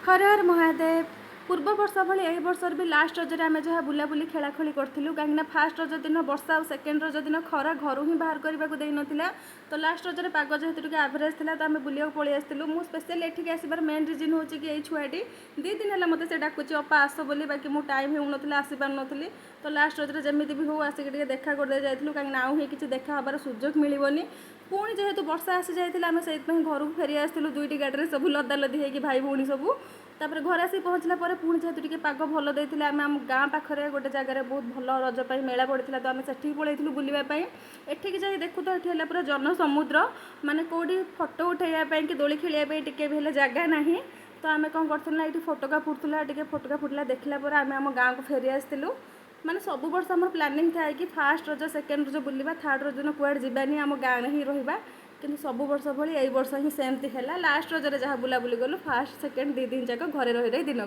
ହର ହର ମହାଦେବ। ପୂର୍ବ ବର୍ଷ ଭଳି ଏହି ବର୍ଷର ବି ଲାଷ୍ଟ ରଜରେ ଆମେ ଯାହା ବୁଲାବୁଲି ଖେଳାଖେଳି କରିଥିଲୁ, କାହିଁକିନା ଫାଷ୍ଟ ରଜ ଦିନ ବର୍ଷା ଆଉ ସେକେଣ୍ଡ ରଜ ଦିନ ଖରା ଘରୁ ହିଁ ବାହାର କରିବାକୁ ଦେଇନଥିଲା। ତ ଲାଷ୍ଟ ରଜରେ ପାଗ ଯେହେତୁ ଟିକେ ଆଭରେଜ୍ ଥିଲା, ତ ଆମେ ବୁଲିବାକୁ ପଳେଇ ଆସିଥିଲୁ। ମୁଁ ସ୍ପେଶିଆଲି ଏଠିକି ଆସିବାର ମେନ୍ ରିଜନ୍ ହେଉଛି କି ଏଇ ଛୁଆଟି 2 ଦିନ ହେଲା ମୋତେ ସେ ଡାକୁଛି, "ଅପା, ଆସ" ବୋଲି। ବାକି ମୁଁ ଟାଇମ୍ ହେଉନଥିଲା, ଆସିପାରୁନଥିଲି। ତ ଲାଷ୍ଟ ରଜରେ ଯେମିତି ବି ହଉ ଆସିକି ଟିକେ ଦେଖା କରିଦେଇ ଯାଇଥିଲୁ, କାହିଁକିନା ଆଉ ହିଁ କିଛି ଦେଖା ହେବାର ସୁଯୋଗ ମିଳିବନି। ପୁଣି ଯେହେତୁ ବର୍ଷା ଆସିଯାଇଥିଲା, ଆମେ ସେଇଥିପାଇଁ ଘରକୁ ଫେରି ଆସିଥିଲୁ ଦୁଇଟି ଗାଡ଼ିରେ ସବୁ ଲଦାଲଦି ହେଇକି ଭାଇ ଭଉଣୀ ସବୁ। ତାପରେ ଘରେ ଆସିକି ପହଞ୍ଚିଲା ପରେ ପୁଣି ଯେହେତୁ ଟିକେ ପାଗ ଭଲ ଦେଇଥିଲା, ଆମେ ଆମ ଗାଁ ପାଖରେ ଗୋଟେ ଜାଗାରେ ବହୁତ ଭଲ ରଜ ପାଇଁ ମେଳା ପଡ଼ିଥିଲା, ତ ଆମେ ସେଠିକି ପଳେଇଥିଲୁ ବୁଲିବା ପାଇଁ। ଏଠିକି ଯାଇ ଦେଖୁ ତ ଏଠି ହେଲା ପୁରା ଜନସମୁଦ୍ର। ମାନେ କେଉଁଠି ଫଟୋ ଉଠାଇବା ପାଇଁ କି ଦୋଳି ଖେଳିବା ପାଇଁ ଟିକେ ବି ହେଲେ ଜାଗା ନାହିଁ। ତ ଆମେ କ'ଣ କରିଥିଲୁ ନା ଏଇଠି ଫଟୋକା ଫୁଟୁଥିଲା, ଟିକେ ଫଟୋକା ଫୁଟିଲା ଦେଖିଲା ପରେ ଆମେ ଆମ ଗାଁକୁ ଫେରି ଆସିଥିଲୁ। ମାନେ ସବୁ ବର୍ଷ ଆମର ପ୍ଲାନିଂ ଥାଏ କି ଫାଷ୍ଟ ରଜ, ସେକେଣ୍ଡ ରଜ ବୁଲିବା, ଥାର୍ଡ଼ ରଜ ଦିନ କୁଆଡ଼େ ଯିବାନି, ଆମ ଗାଁରେ ହିଁ ରହିବା। କିନ୍ତୁ ସବୁ ବର୍ଷ ଭଳି ଏଇ ବର୍ଷ ହିଁ ସେମିତି ହେଲା। ଲାଷ୍ଟ ରଜରେ ଯାହା ବୁଲାବୁଲି କଲୁ, ଫାଷ୍ଟ ସେକେଣ୍ଡ 2 ଦିନ ଯାକ ଘରେ ରହି ରହି ଦିନ ଗଲା।